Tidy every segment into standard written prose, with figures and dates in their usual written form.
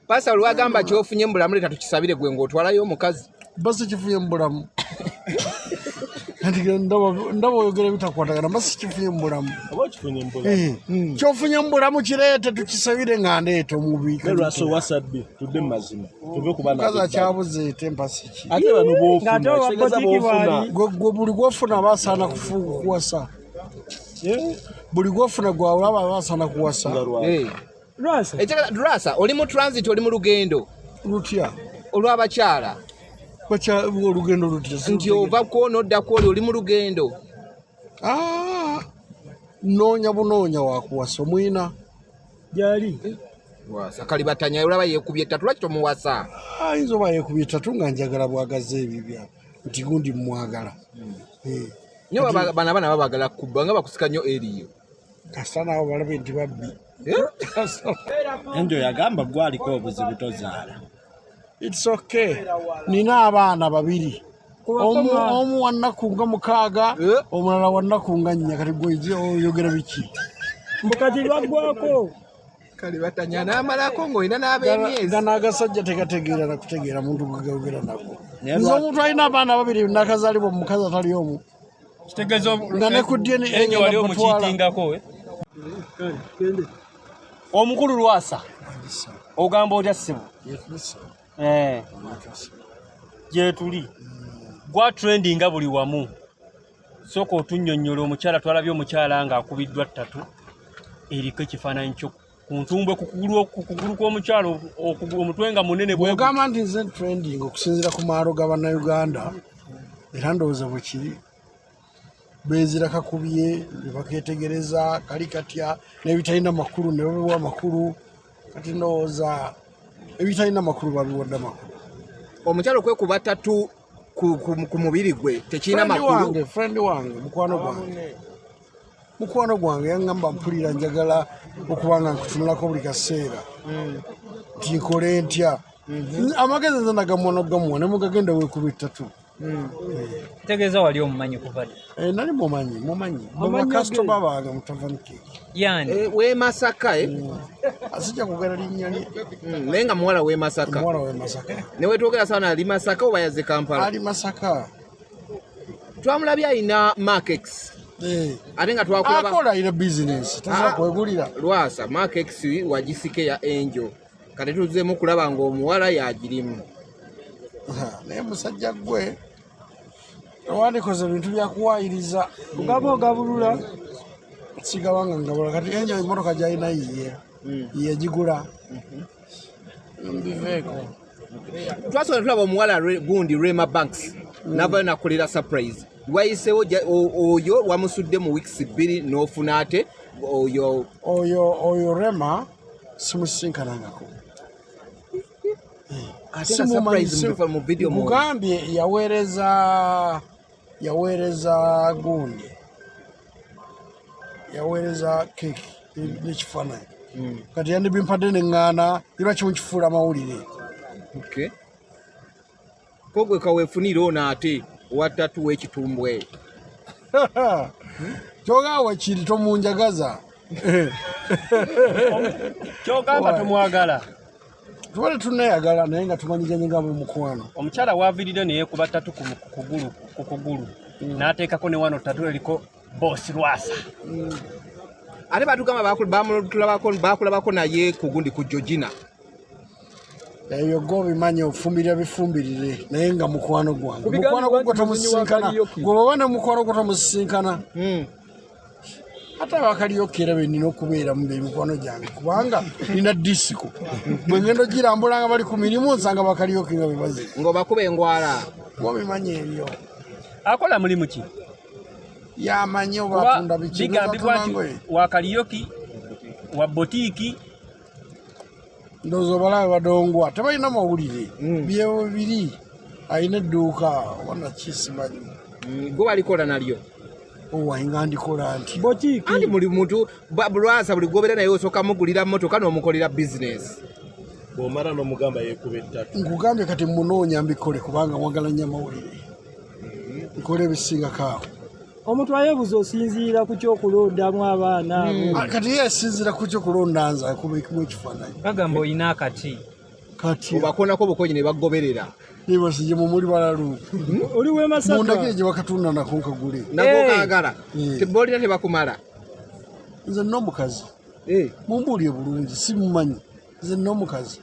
Pasa lwagamba kyofunye mu bulamu, leta tukisabire gwe ng'otwalayo omukazi. Basi kifunye mu bulamu. Kati ndaba oyogera ebitakwatagana, basi kifunye mu bulamu. Oba okifunye mu bulamu. Kyofunye mu bulamu kireete tukisabire nga ndeeta omubi. Naye lwasa owasadde tudde mu mazima tuve ku baana Omukazi ab'ebbali. akyabuze ete mpasi ki? Ate bano b'ofuna, Ng'ate owa kitegeeza botiki b'ofuna. bw'ali. Gwe buli gwofuna aba asaana kuwasa. Buli gwofuna gwawulaba aba asaana kuwasa. Nga lwaki? Lwasa. Lwasa oli mu transit, oli mu lugendo. Lutya? Olw'abakyala. Olugendo lutya? Nti ova kwono odda kwoli, oli mu lugendo. Noonya bunoonya wakuwasa omwina. Gyali. Lwasa kalibatanya olaba yeekubye ettatu, lwaki tomuwasa? Ayinza oba yeekubye ettatu nga njagala bwagaza ebibya nti gundi mmwagala. Nyo bano abaana babagala kubba nga bakusika nnyo eriyo. Kasita nabo balabe nti babbi. Enjo yagamba gwaliko obuzibu tozaala. It's okay. Nina abaana babiri. Omu wa nnaku nga 6, omulala wa nnaku nga 4. Kati gwe oyogera biki? Mbu kati lwaggwako. Kale batanya n'amalako ng'olina n'ab'emyezi. Gano agasajja tegategeera na kutegeera muntu gwe gayogera nako. Nze omuntu alina abaana babiri nakazaalibwa omukazi atali omu. Kitegeeza Nga ne ku DNA Enjo wali ngenda batwala. omukiitingako, eh? Omukulu Lwasa, ogamba otya ssebo? Gyetuli gwa trendinga buli wamu. Sooka otunnyonnyola omukyala, twalabye omukyala ng'akubiddwa ttatu eriko ekifaananyi kyo ku ntumbwe ku kugulu kw'omukyala, omutwe nga munene bwe guti. Bw'ogamba nti nze trending okusinziira ku maalo ga Bannayuganda, era ndowooza bwe kiri. Beezira kakubye ne bakeetegereza kali katya n'ebitalina makulu ne babiwa amakulu. Kati ndowooza ebitalina makulu babiwadde amakulu. Omukyala okwekuba ttatu ku mubiri gwe tekirina Friend makulu. wange, friend wange, mukwano gwange. Mukwano gwange yaŋŋamba mpulira njagala okuba nga nkutunulako buli kaseera. Nti nkole ntya? Amagezi nze nagamuwa n'ogamuwa ne mugagenda weekuba ettatu. Kitegeeza wali omumanyi kuva dda? Nali mumanyi. Omanyi Bakasitoma bange mu Tavan Cake. Yani? W'e Masaka, eh? Asijja kugera linnya lye. Naye nga muwala w'e Masaka. Muwala w'e Masaka. Ne wetwogera sawa ali Masaka oba yazze Kampala? Ali Masaka. Twamulabye alina Markex. Ate nga twakulaba Akola alina business, tasobola kwegulira. Lwasa Markex wagisike ya Angel. Kati tuzzeemu kulaba ng'omuwala yagirimu. Naye musajja ggwe wandikoze ebintu bya kuwaayiriza. Ogaba ogabulula. Sigabanga ngabula. Kati Angel emmotoka gy'alina yiye. Yagigula. Mbiveeko. Twasooka tulaba omuwala gundi Rema Banks navayo nakolera surprise. Wayiseewo oyo wamusudde mu weeks 2 n'ofuna ate oyo. Oyo Rema simusisinkanangako. Ate nga surprise mu video mu- Nkugambye yaweereza gundi. Yaweereza cake n'ekifaananyi. Kati yandibimpadde ne ŋŋaana, lwaki mukifuula mawulire? Okay. Ko gwe kaweefunire ono ate owa ttatu w'ekitumbwe. Kyogamba wekiri tomunjagaza. Kyogamba tomwagala. Tuba tetunnayagala naye nga tumanyiganye nga ab'omukwano. Omukyala waaviiridde ne yeekuba ttatu ku kugulu. N'ateekako ne wano ttatu eriko Boss Lwasa. Ate batugamba bakulabako naye ku gundi ku Georgina. Ebyo gwe obimanyi, ofumbirira bifumbirire naye nga mukwano gwange. Ku bigambo Mukwano gwo nti tomusisinkana. muzinyi wa karaoke. Gwe bw'oba ne mukwano gwo tomusisinkana. Ate abakaliyoke era be nnina okubeeramu be mikwano gyange kubanga nina disiko. Bwe ngenda ogirambula nga bali ku mirimu nsanga bakaliyoke nga be bazina. Ng'obakuba engwala. Gwe obimanyi ebyo. Akola mulimu ki? Yamanyi oba Kuba atunda biki. bigambibwa nti Atunda ngoye. wa kaliyoki, wa botiiki. Ndowooza obalabe badongwa tebalina mawulire. Byebo biri alina edduuka oba naki simanyi. Gwe walikola nalyo? Owa, nga ndikola nti. Botiiki. Anti buli muntu Lwasa buli gw'obeera naye osooka mugulira mmotoka n'omukolera bizinesi. Bw'omala n'omugamba yeekuba ettatu. Nkugambye kati munoonya mbikole kubanga mwagala nnyo amawulire. Nkole ebisingako awo. Omuntu ayeebuza osinziira ku ky'okulondamu abaana abo. Kati ye asinziira ku ky'okulonda nze akubeekemu ekifaananyi. Bagamba olina akati. Kati Obakonako bukonyi ne bagoberera. Nibasije mumuli balalu. Oli w'e Masaka. Mundagire gye bakatunda nako nkagule. Nako Hey. kaagala. Eh. Tebolina tebakumala. Nze n'omukazi. Eh. Mumbuulire bulungi simumanyi. Nze n'omukazi.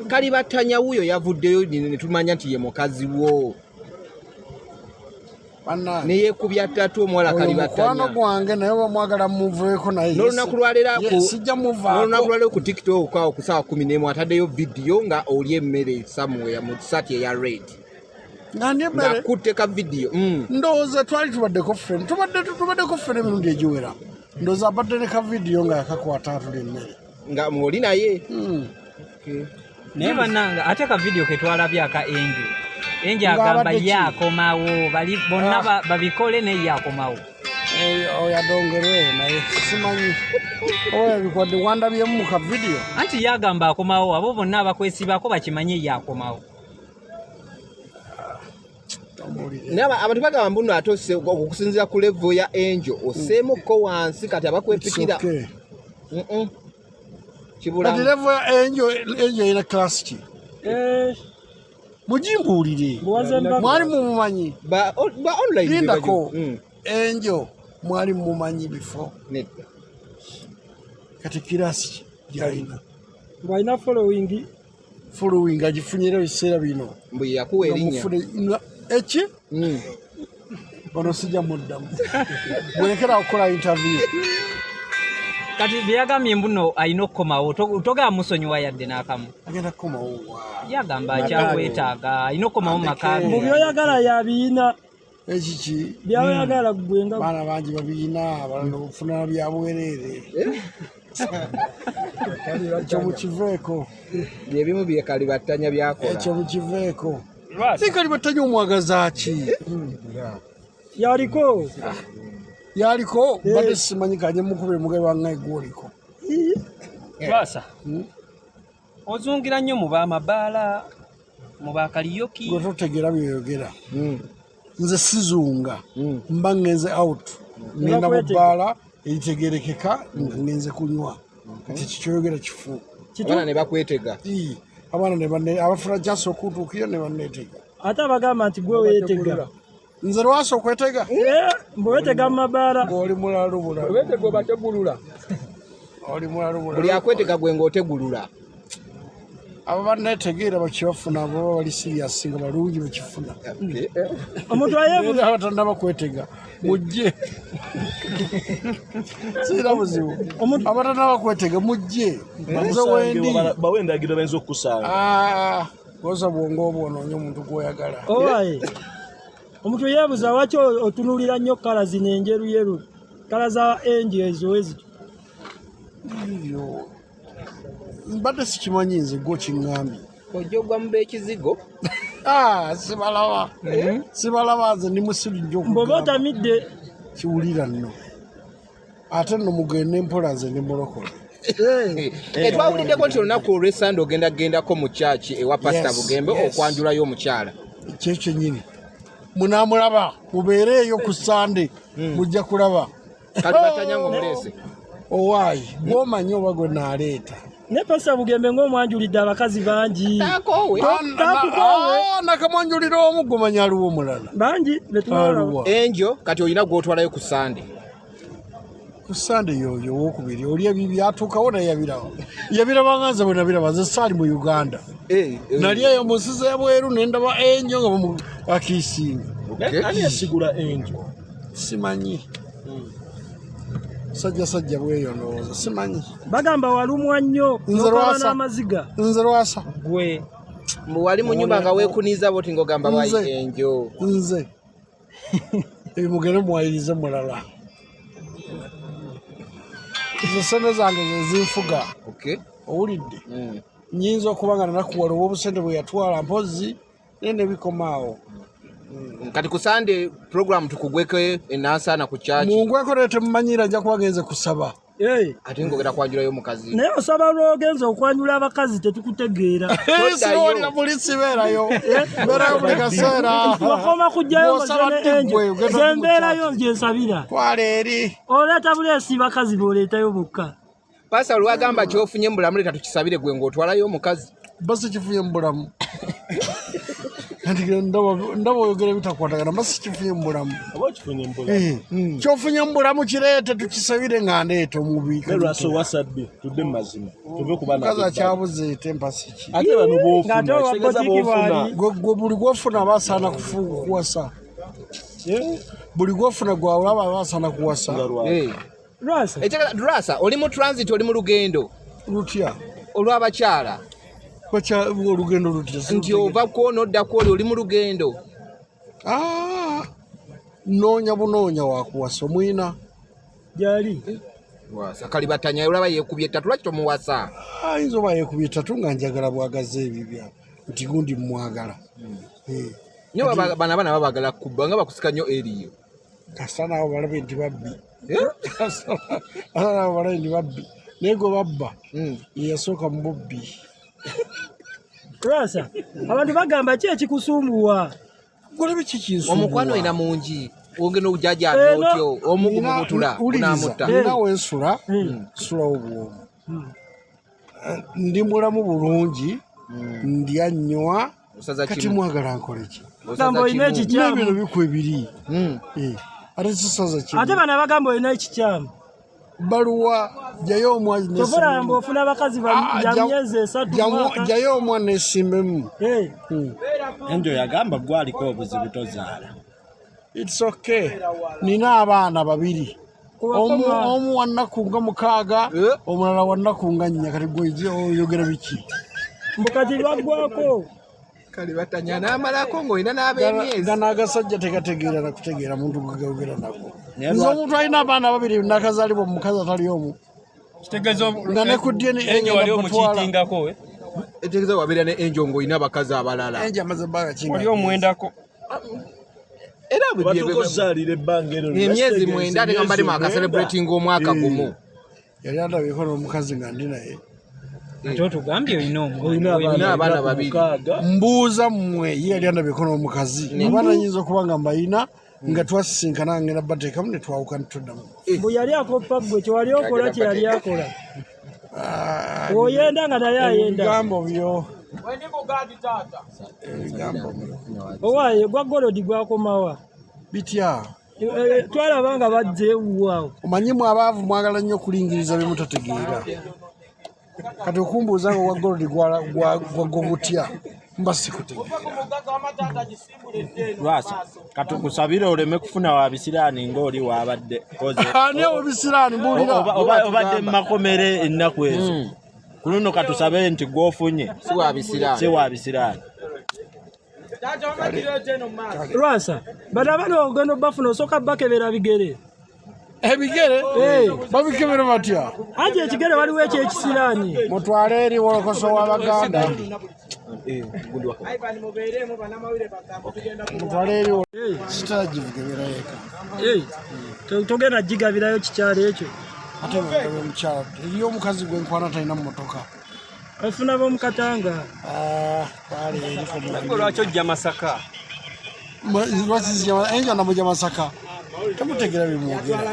Kalibatanya wuuyo yavuddeyo ne tumanya nti ye mukazi wo. Bannange. Ne yeekubya ttatu omuwala Oyo mukwano Kalibatanya. gwange naye bamwagala muveeko naye. N'olunaku lwaleero Sijja muvaako. n'olunaku lwaleero ku TikTok awo ku ssaawa 11 ataddeyo vidiyo nga olya emmere somewhere mu saati eya red. Nga ndya emmere. Ng'akutte ka vidiyo. Ndowooza twali tubaddeko ffene tubaddeko ffene emirundi egiwera. Ndowooza abadde ne ka vidiyo nga yakakwata atula emmere. Nga mwoli naye. Naye bannange ate ka vidiyo ke twalabye aka Angel. Angel agamba Ng'abadde ki? ye akomawo bali bonna babikole naye ye akomawo. Oyo adongerwe naye simanyi oba yabikwadde wandabyemu mu ka vidiyo. Anti ye agamba akomawo abo bonna abakwesibako bakimanye ye akomawo. Naye abantu bagamba mbu nno ate okusinziira ku level ya Angel osseemukko wansi kati abakwepikira. It's okay. Kibulamu. Kati level ya Angel erina class ki? Mugimbuulire. Buwaze mbaga. Mwali mumumanyi. Ba online Lindako. bebajo. Angel mwali mumumanyi before. Nedda. Kati class ki gy'alina? Ng'alina following. Following agifunyira ebiseera bino. Mbu ye yakuwa erinnya. Eki? Ono sijja muddamu. Bwelekera okukola interview. Kati bye yagambye mbu nno alina okukomawo togamba musonyiwa yadde n'akamu. Agenda kukomawo wa? Yagamba akyakwetaaga alina okukomawo mu maka ge. Mbu by'oyagala yabiyina. Ekiki? By'oyagala ggwe nga Baana bangi babiyina, abalala ofuna bya bwereere. Ekyo mukiveeko. Bye bimu bye Kalibatanya by'akola. Ekyo mukiveeko. Si Kalibatanya omwagaza ki? Yaliko. Yaliko, mbadde simanyi kanye mukubire mugabe wange gwoliko. Lwasa. Ozungira nnyo mu b'amabaala, mu bakaliyoki. Gwe totegeera by'oyogera. Nze sizunga. Mba ngenze out. Ngenda mu bbaala eritegeerekeka ngenze kunywa. Kati ekyo ky'oyogera kifu. Abaana ne bakwetega. Abaana ne banne abafuna kyasa okutuukira ne banneetega. Ate abagamba nti gwe weetega. Nze lwasa okwetega? Mbu weetega mu mabaala. Ng'oli mulalu bulalu. Weetega obategulula. Oli mulalu bulalu. Buli akwetega gwe ng'otegulula. Abo banneetegeera bakibafuna baba bali serious nga balungi bakifuna. Omuntu ayeebuuza. Era abatannaba kwetega mujje. Sirina buzibu. Abatannaba kwetega mujje. Nze wendi. Bawe endagiriro bayinza okukusanga. Koza bwongo obwo onoonye omuntu gw'oyagala. Owaye. Omuntu yeebuuza lwaki otunuulira nnyo kkala zino enjeruyeru, kkala za Angel ezo ezityo. Ebyo mbadde sikimanyi nze gwe okiŋŋambye. Ojja ogwa mu b'ekizigo. Sibalaba. Sibalaba nze ndi musiru nnyo Bw'oba okugamba. otamidde. Kiwulira nno. Ate nno mugende mpola nze ndi mulokole. Twawuliddeko nti olunaku olw'essande ogenda gendako mu kyaki ewa Pasita Bugembe okwanjulayo omukyala. Kye kyennyini. Munaamulaba mubeere eyo ku Ssande mujja kulaba. Kalibatanya ng'omuleese. Owaayi gw'omanyi oba gwe naaleeta. Ne Pasita Bugembe ng'omwanjulidde abakazi bangi. Taakoowe. Taakukoowe. Nakamwanjulira omu gw'omanyi aliwo omulala. Bangi be tunalaba. Angel kati olina gw'otwalayo ku Ssande. Ku Ssande y'oyo owookubiri oli ebyo byatuukawo naye yabiraba. Yabiraba nga nze bwe nabiraba nze saali mu Uganda. Nali eyo mu nsi z'ebweru ne ndaba Angel nga bamu akiisinga. Ani yasigula Angel? Simanyi. Sajja sajja bweyo ndowooza simanyi. Bagamba walumwa nnyo Nze n'okaaba Lwasa. n'amaziga. Nze Lwasa. Gwe. Mbu wali mu nnyumba nga weekuniza bw'oti ng'ogamba wayi Nze. Angel. Nze. Ebyo mugende muwayirize mulala. Nze ssente zange ze zinfuga. Owulidde? Nnyinza okuba nga nanakuwala obw'obusente bwe yatwala mpozzi naye ne bikoma awo. Kati ku Sande program tukugweko enansana ku kyaki. Mungweko naye temumanyiira nja kuba ngenze kusaba. Ate ng'ogenda kwanjulayo omukazi. Naye osaba lw'ogenza okwanjula abakazi tetukutegeera. Siwulira buli sibeerayo. Mbeerayo buli kaseera. Wakoma kujjayo Bw'osaba ng'ozze ne ddi Angel. ggwe, ogenda Nze mu mbeerayo gye nsabira. Twala eri. Oleeta buleesi bakazi b'oleetayo bokka. Pasita lwagamba ky'ofunye mu bulamu leeta tukisabire gwe ng'otwalayo omukazi. Mba sikifunye mu bulamu. Kati ndaba oyogera ebitakwatagana, mba sikifunye mu bulamu. Oba okifunye mu bulamu. Eh, kyofunye mu bulamu kireete tukisabire nga ndeeta omubi. Naye lwasa owasadde tudde mu mazima tuve ku baana Mukazi ab'ebbali. akyabuze tempasi ki? Ate bano b'ofuna, Ng'ate owa kitegeeza botiki b'ofuna. bw'ali. Gwe buli gwofuna aba asaana kuwasa. Buli gwofuna gwawulaba aba asaana kuwasa. Nga lwaki? Eh. Lwasa Ekitegeeza Lwasa oli mu transit, oli mu lugendo Lutya? olw'abakyala. Olugendo lutya? Nti ova kwono odda kwoli, oli mu lugendo. Ah, noonya bunoonya wakuwasa omwina. Gyali. Lwasa kalibatanya olaba yeekubye ettatu, lwaki tomuwasa? Ayinza oba yeekubye ettatu nga njagala bwagaza ebibya nti gundi mmwagala. Eh, Nyo bano abaana babagala kubba nga bakusika nnyo eriyo. Kasita naawe balabe nti babbi. Eh? Kasita naawe balabe nti babbi, naye gwe babba ye yasooka mu bubbi. Lwasa abantu bagamba ki ekikusumbuwa? Gulabe kikinsumbuwa. Omukwano olina mungi, ogenda okujajamya Eno- otyo omugumubutula bunamutta. Nina wensula nsulawo bwomu. Ndi mulamu bulungi, ndya nnywa. Osaza Kati kimu. mwagala nkole ki? Osaza Gamba olina kimu. ekikyamu. N'ebino biku ebiri. Eh, ate sisaza kimu. Ate bano abagamba olina ekikyamu. Baluwa jayo omwa. Tovola mbu ofuna abakazi Ah, ya myezi 3 mwaka. Jayo omwa nesimbemu. Eh, Enjo yagamba gwaliko obuzibu tozaala. It's okay, nina abaana babiri. Omu Kubakoma. omu wannaku nga 6, Eh? omulala wannaku nga 4. Kati gwe oyogera biki? Mbu kati lwaggwako. Kalibatanya n'amalako ng'olina n'ab'emyezi. Gano agasajja tegategeera nakutegeera muntu gwegayogera nako. Naye Nze omuntu alina abaana babiri nakazaalibwa mu mukazi atali omu Kitegeeza nga ne ku DNA Enjo wali ngenda batwala. omukiitingako, eh? Etegeeza wabeera ne enjo ng'olina abakazi abalala. Enje amaze ebbanga kinga. Wali omwendako. Era Batuuka ozaalira ebbanga eryo. emyezi 9 ate nga mbadde mwakacelebratinga omwaka gumu. Yali andabyeko n'omukazi nga ndi naye. Ate otugambye olina Olina omwana. Olina abaana ennaku babiri. 6. Mbuuza mmwe, ye yali andabyeko n'omukazi? Abaana nyinza okuba nga mbayina nga twasisinkana ngenda bateekamu ne twawuka ne tuddamu. Mbu yali akoppa ggwe kyewali okola kye yali akola. Oyenda nga naye ayenda. Ebigambo byo, ebigambo byo. Owaaye gwa golodi gwakomawa. Bitya? Eh, eh, twalaba nga bazze ewuwaawo. Omanyi mwe abaavu mwagala nnyo okulingiriza bye mutategeera. Kati okumbuuza nga ogwa golodi gwagwa gutya, mba sikutegeera. Lwasa katukusabire oleme kufuna wa bisiraani ng'oli waabadde koze. Ani owebisiraani? Mbuulira. Obadde mu makomere ennaku ezo. Ku luno katusabe nti gw'ofunye Si wa bisiraani. si wa bisiraani. Lwasa bano abaana ogenda obafuna osooka bakebera bigere. Ebigere Eh. babikebera batya? Anti ekigere waliwo ekyekisiraani. Mutwale eri wolokoso w'Abaganda, mutwale eri sitagivugebera yeka. Eh, togenda gigabirayo kikyalo ekyo. Ate bagabe mukyala eriyo omukazi gwenkwana talina mmotoka. Ofuna b'omukatanga. Ah, twale eriko mu- Gwe lwaki ojja Masaka? Lwaki nzija enja namujja Masaka? Temutegeera bimwogera.